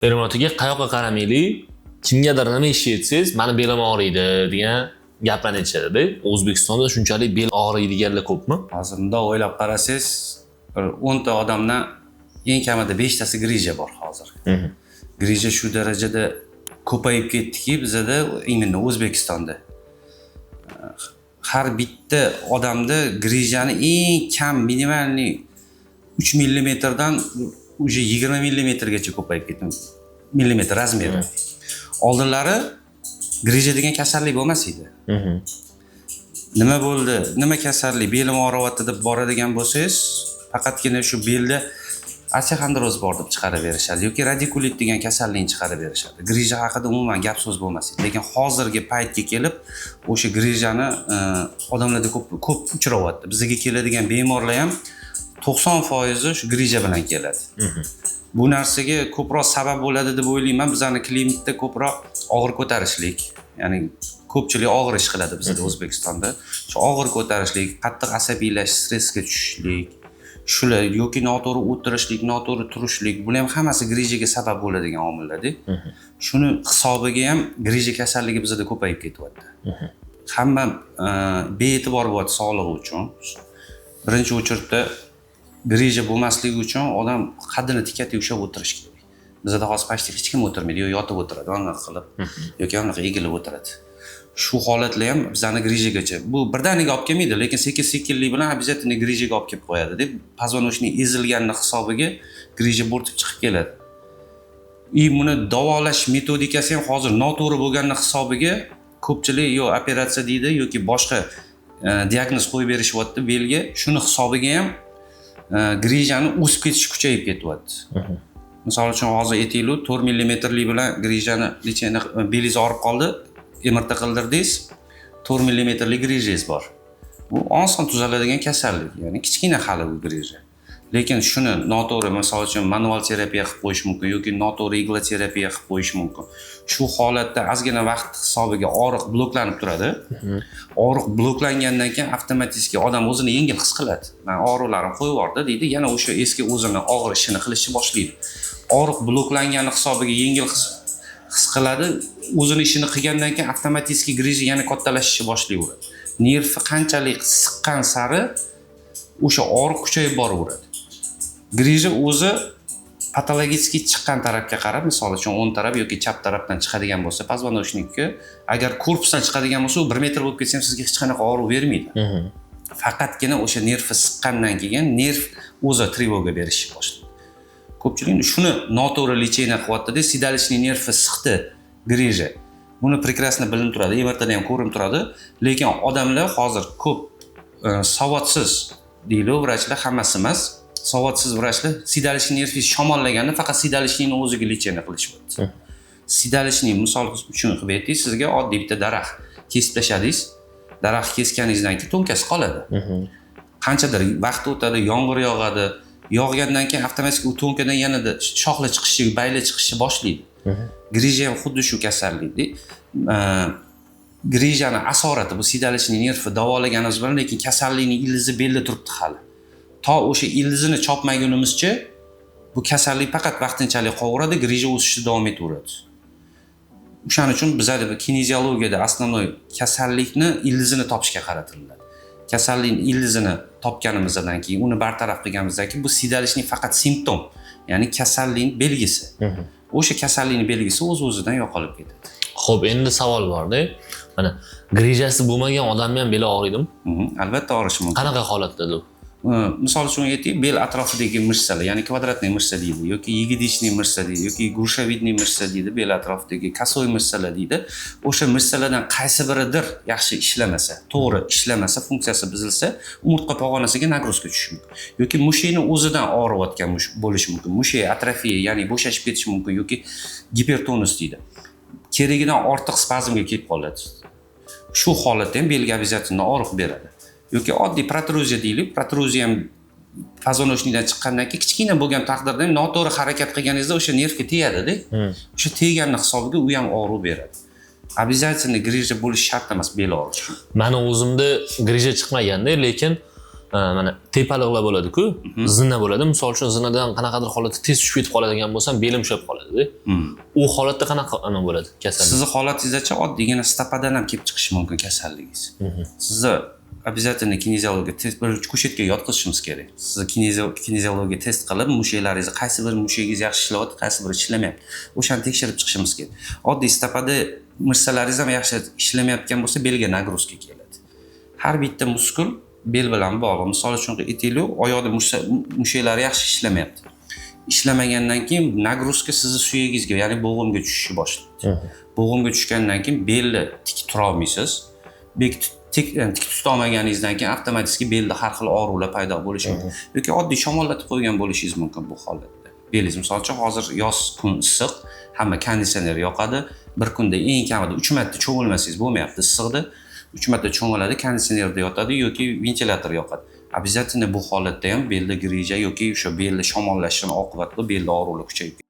Ermon aka, qayoqqa qaramaylik, kimgadir nima ish aytsangiz, "Mani belim og'riydi" degan gaplarni aytishadida. O'zbekistonda shunchalik bel og'riydiganlar ko'pmi? Hozir bundoq o'ylab qarasangiz, bir 10 ta odamdan eng kamida beshtasi грыжа bor hozir. Грыжа shu darajada ko'payib ketdiki bizada, именно O'zbekistonda. Har bitta odamda грыжа ni eng kam, минимальный 3 millimetrdan уже 20 millimetrgacha ko'payib ketdi, millimetr размер i. Oldinlari грыжа degan kasallik bo'lmas edi. Nima bo'ldi, nima kasallik, belim og'riyapti deb boradigan bo'lsangiz, faqatgina shu belda остеохондроз bor deb chiqarib berishadi yoki radikulit degan kasallikni chiqarib berishadi. Грыжа haqida umuman gap so'z bo'lmas edi. Lekin hozirgi paytga kelib o'sha грыжа ni odamlarda ko'p ko'p uchrayapti. Bizga keladigan bemorlar ham 90 foizi shu грыжа bilan keladi. Bu narsaga ko'proq sabab bo'ladi deb o'ylayman bizani klimatda ko'proq og'ir ko'tarishlik, ya'ni ko'pchilik og'ir ish qiladi bizada, O'zbekistonda. Shu og'ir ko'tarishlik, qattiq asabiylashish, stressga tushishlik, shular yoki noto'g'ri o'tirishlik, noto'g'ri turishlik, bular ham hammasi грыжа ga sabab bo'ladigan omillarda. Shuni hisobiga ham грыжа kasalligi bizada ko'payib ketyapti. Hamma bee'tibor bo'lyapti sog'lig'i uchun. Birinchi очередь da грыжа bo'lmasligi uchun odam qaddini tikka ushlab o'tirishi kerak. Bizada hozir почти hech kim o'tirmaydi, yo yotib o'tiradi anaqa qilib yoki anaqa egilib o'tiradi. Shu holatlar ham bizani грыжа gacha, bu birdaniga olib kelmaydi, lekin sekin sekinlik bilan обязательно грыжа ga olib kelib qo'yadi deb, позвоночник ezilganini hisobiga грыжа bo'rtib chiqib keladi. И buni davolash metodikasi ham hozir noto'g'ri bo'lganini hisobiga ko'pchilik yo operatsiya deydi yoki boshqa diagnoz qo'yib berishyapti belga. Shuni hisobiga ham грыжа ni o'sib ketishi kuchayib ketyapti. Misol uchun, hozir aytaylik, 4 millimetrlik bilan грыжа ni лечение, belingiz og'rib qoldi, MRT qildirdingiz, 4 millimetrlik грыжа ngiz bor. Bu oson tuzaladigan kasallik, ya'ni kichkina hali bu грыжа. Lekin shuni noto'g'ri, misol uchun, manual terapiya qilib qo'yish mumkin yoki noto'g'ri иглотерапия qilib qo'yish mumkin. Shu holatda ozgina vaqt hisobiga og'riq bloklanib turadi. Og'riq bloklangandan keyin avtomatik odam o'zini yengil his qiladi. "Man og'riqlarim qo'yib yubordi", deydi, yana o'sha eski o'zini og'ir ishini qilishni boshlaydi. Og'riq bloklangani hisobiga yengil his qiladi. O'zini ishini qilgandan keyin avtomatik грыжа yana kattalashishni boshlayveradi. Nervi qanchalik siqqan sari o'sha og'riq kuchayib boraveradi. Грыжа o'zi patologический chiqqan tarafga qarab, misol uchun, o'ng taraf yoki chap tarafdan chiqadigan bo'lsa, позвоночник ka agar korpusdan chiqadigan bo'lsa, u 1 metr bo'lib ketsa ham sizga hech qanaqa og'riq bermaydi. Faqatgina o'sha nervi siqqandan keyin nerv o'zi тревога berishni boshlaydi. Ko'pchilik shuni noto'g'ri лечение qilyaptida. Седалищный nervi siqdi грыжа, buni прекрасно bilinib turadi, MRTda ham ko'rinib turadi. Lekin odamlar hozir ko'p savodsiz deylik, vrachlar, hammasi emas, savodsiz vrachlar седалищный nervi shamollaganda faqat седалищный ni o'ziga лечение qilishyapti. Седалищный, misol uchun qilib aytdik, sizga oddiy bitta daraxt kesib tashladingiz. Daraxt kesganingizdan keyin to'nkasi qoladi. Qanchadir vaqt o'tadi, yomg'ir yog'adi. Yog'gandan keyin avtomatik u to'nkadan yanada shoxlar chiqishi, baylar chiqishni boshlaydi. Грыжа ham xuddi shu kasallikda. Грыжа ni asorati bu седалищный nervi davolaganimiz bilan, lekin kasallikni ildizi belda turibdi hali. To o'sha ildizini chopmagunimizcha bu kasallik faqat vaqtinchalik qolaveradi, грыжа o'sishda davom etaveradi. O'shaning uchun bizada kineziologiyada основной kasallikni ildizini topishga qaratiladi. Kasallikni ildizini topganimizdan keyin, uni bartaraf qilganimizdan keyin, bu седалищный faqat simptom, ya'ni kasallikni belgisi. O'sha kasallikni belgisi o'z o'zidan yo'qolib ketadi. Xo'p, endi savol borda. Mana, грыжа si bo'lmagan odamni ham beli og'riydimi? Albatta og'rishi mumkin. Qanaqa holatlarda u? Misol uchun aytaylik, bel atrofidagi мышца lar, ya'ni квадратный мышца deydi yoki ягодичный мышца deydi yoki грушевидный мышца deydi, bel atrofidagi косой мышца lar deydi. O'sha мышца lardan qaysi biridir yaxshi ishlamasa, to'g'ri ishlamasa, funksiyasi buzilsa, umurtqa pog'onasiga нагрузка tushishi mumkin yoki mushakni o'zidan og'riyotgan bo'lishi mumkin. Mushak atrofiya, ya'ni bo'shashib ketishi mumkin yoki gipertonus deydi, keragidan ortiq spazmga kelib qoladi. Shu holatda ham belga обязательно og'riq beradi. Yoki oddiy protruzия deylik. Protruzия ham позвоночник dan chiqqandan keyin, kichkina bo'lgan taqdirda ham noto'g'ri harakat qilganingizda o'sha nervga tegadida. O'sha teganni hisobiga u ham og'riq beradi. Обязательно грыжа bo'lishi shart emas bel og'rishi uchun. Mani o'zimda грыжа chiqmaganda, lekin Mana tepaliqlar bo'ladi-ku, zina bo'ladi. Misol uchun, zinadan qanaqadir holatda tez tushib ketib qoladigan bo'lsam, belim ushlab qoladida. U holatda qanaqa ana bo'ladi kasallik? Sizni holatingizdachi, oddiygina стопа dan ham kelib chiqishi mumkin kasalligingiz. Sizni обязательно kineziologiya test, bir kushetkaga yotqizishimiz kerak. Sizni kineziologiya test qilib, mushaklaringizni, qaysi bir mushagingiz yaxshi ishlayapti, qaysi biri ishlamayapti, o'shani tekshirib chiqishimiz kerak. Oddiy стопа da мышца laringiz ham yaxshi ishlamayotgan bo'lsa, belga нагрузка keladi. Har bitta muskul bel bilan bog'liq. Misol uchun, aytaylik, oyoqda mushaklari yaxshi ishlamayapti. Ishlamagandan keyin нагрузка sizni suyagingizga, ya'ni bo'g'imga tushishni boshlaydi. Bo'g'imga tushgandan keyin belni tik turolmaysiz. Bek tik, yani tik tutolmaganingizdan keyin avtomatik belda har xil og'riqlar paydo bo'lishi mumkin yoki oddiy shamollatib qo'ygan bo'lishingiz mumkin bu holatda belingiz. Misol uchun, hozir yoz, kun issiq, hamma konditsioner yoqadi. Bir kunda eng kamida 3 marta cho'milmasangiz bo'lmayapti issiqda. 3 marta cho'miladi, konditsionerda yotadi yoki ventilyator yoqadi. Обязательно bu holatda ham belda грыжа yoki o'sha belda shamollashini oqibatida belda og'riqlar kuchayib